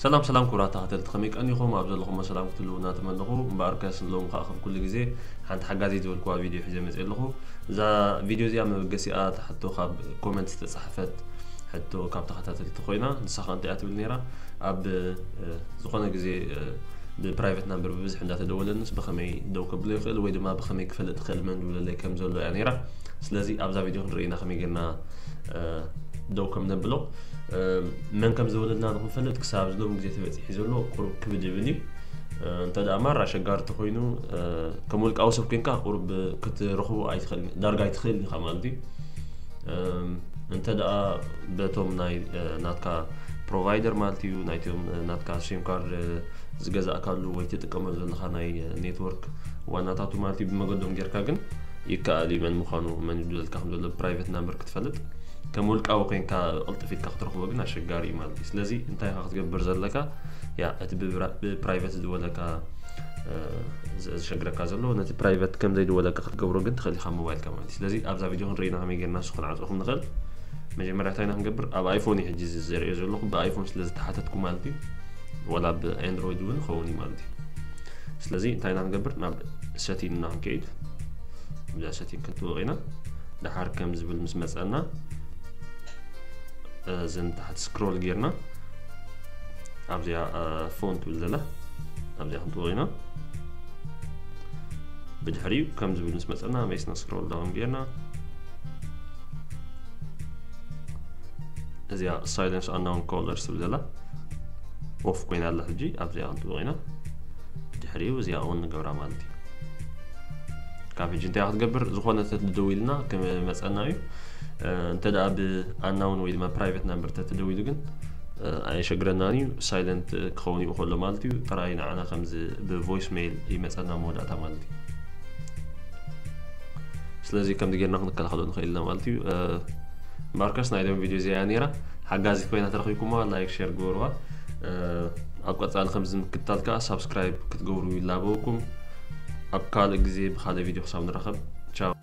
ሰላም ሰላም ክቡራት ተኸተልቲ፣ ከመይ ቀኒኹም? ኣብ ዘለኹሞ ሰላም ክትህልዉ እናተመነኹ፣ እምበኣርከስ ንሎሚ ከኣ ከም ኩሉ ግዜ ሓንቲ ሓጋዚት ዝበልኩዋ ቪድዮ ሒዘ መፅእ ኣለኹ። እዛ ቪድዮ እዚኣ መበገሲኣ ተሕቶ ካብ ኮመንት ዝተፃሕፈት ሕቶ ካብ ተኸታተልቲ ኮይና፣ ንሳ ከ እንታይ እያ ትብል ነይራ? ኣብ ዝኾነ ግዜ ብፕራይቬት ናምበር ብብዝሒ እንዳተደወለንስ ብኸመይ ደው ከብሎ ይኽእል ወይ ድማ ብኸመይ ክፈልጥ ይኽእል መን ዝብለለይ ከም ዘሎ እያ ነይራ። ስለዚ ኣብዛ ቪድዮ ክንርኢ ኢና ከመይ ጌርና ደው ከም ነብሎ። መን ከም ዝደወለልና ንክንፈልጥ ክሳብ ኣብዚ ሎሚ ግዜ ተበፂሑ ዘሎ ቁሩብ ክብድ ይብል እዩ። እንተ ደኣ ማራ ኣሸጋሪ ተኮይኑ ከም ውልቃዊ ሰብ ኮይንካ ቁሩብ ክትረኽቦ ኣይትኽእልን፣ ዳርጋ ኣይትኽእልን ኢኻ ማለት እዩ። እንተ ደኣ በቶም ናይ ናትካ ፕሮቫይደር ማለት እዩ፣ ናይቶም ናትካ ሲም ካርድ ዝገዛእካሉ ወይ ትጥቀመሉ ዘለካ ናይ ኔትወርክ ዋናታቱ ማለት እዩ፣ ብመገዶም ጌርካ ግን ይከኣል እዩ መን ምዃኑ፣ መን ይደወለልካ ከም ዘሎ ፕራይቬት ናምበር ክትፈልጥ። ከም ውልቃዊ ኮይንካ ቅልጥፍ ኢልካ ክትረኽቦ ግን ኣሸጋሪ እዩ ማለት እዩ። ስለዚ እንታይ ኢኻ ክትገብር ዘለካ? ያ እቲ ብፕራይቬት ዝደወለካ ዘሸግረካ ዘሎ ነቲ ፕራይቬት ከም ዘይደወለካ ክትገብሮ ግን ትኽእል ኢኻ ሞባይልካ ማለት እዩ። ስለዚ ኣብዛ ቪድዮ ክንርኢ ኢና ከመይ ጌርና ንሱ ክንዓፅኦ ከም ንኽእል። መጀመርያ እንታይ ኢና ክንገብር? ኣብ ኣይፎን እዩ ሕጂ እዚ ዘርእዮ ዘለኹ፣ ብኣይፎን ስለ ዝተሓተትኩ ማለት እዩ። ወላ ብኣንድሮይድ እውን ይኸውን እዩ ማለት እዩ። ስለዚ እንታይ ኢና ክንገብር? ናብ ሰቲን ኢና ክንከይድ። ብዛ ሰቲን ክንጥወቕ ኢና። ደሓር ከም ዝብል ምስ መፀና እዘን ታሕቲ ስክሮል ጌርና ኣብዚኣ ፎንት ትብል ዘላ ኣብዚኣ ክንጥወቕ ኢና። ብድሕሪኡ ከም ዝብል ምስ መፀና መይስና ስክሮል ዳውን ጌርና እዚኣ ሳይለንስ ኣናውን ኮለርስ ትብል ዘላ ኦፍ ኮይና ኣላ። ሕጂ ኣብዚኣ ክንጥወቕ ኢና። ብድሕሪኡ እዚኣ ኦን ንገብራ ማለት እዩ። ካብ ሕጂ እንታይ ክትገብር? ዝኾነ ተትደውልና ክመፀና እዩ። እንተ ደኣ ብኣናውን ወይ ድማ ፕራይቬት ናምበር ተትደውሉ ግን ኣየሸግረናን እዩ። ሳይለንት ክኸውን እዩ ከሎ ማለት እዩ። ጥራይ ንዓና ከምዚ ብቮይስ ሜይል ይመፀና መወዳእታ ማለት እዩ። ስለዚ ከምዚ ጌርና ክንከላኸሎ ንኽእል ኢና ማለት እዩ። እምበኣርከስ ናይ ሎም ቪድዮ እዚኣ እያ ነይራ። ሓጋዚት ኮይና ተረኺብኩማ ላይክ ሼር ግበርዋ። ኣብ ቀፃሊ ከምዚ ምክትታል ከዓ ሳብስክራይብ ክትገብሩ ይላበወኩም። ኣብ ካልእ ግዜ ብካልእ ቪድዮ ክሳብ ንራኸብ ቻው።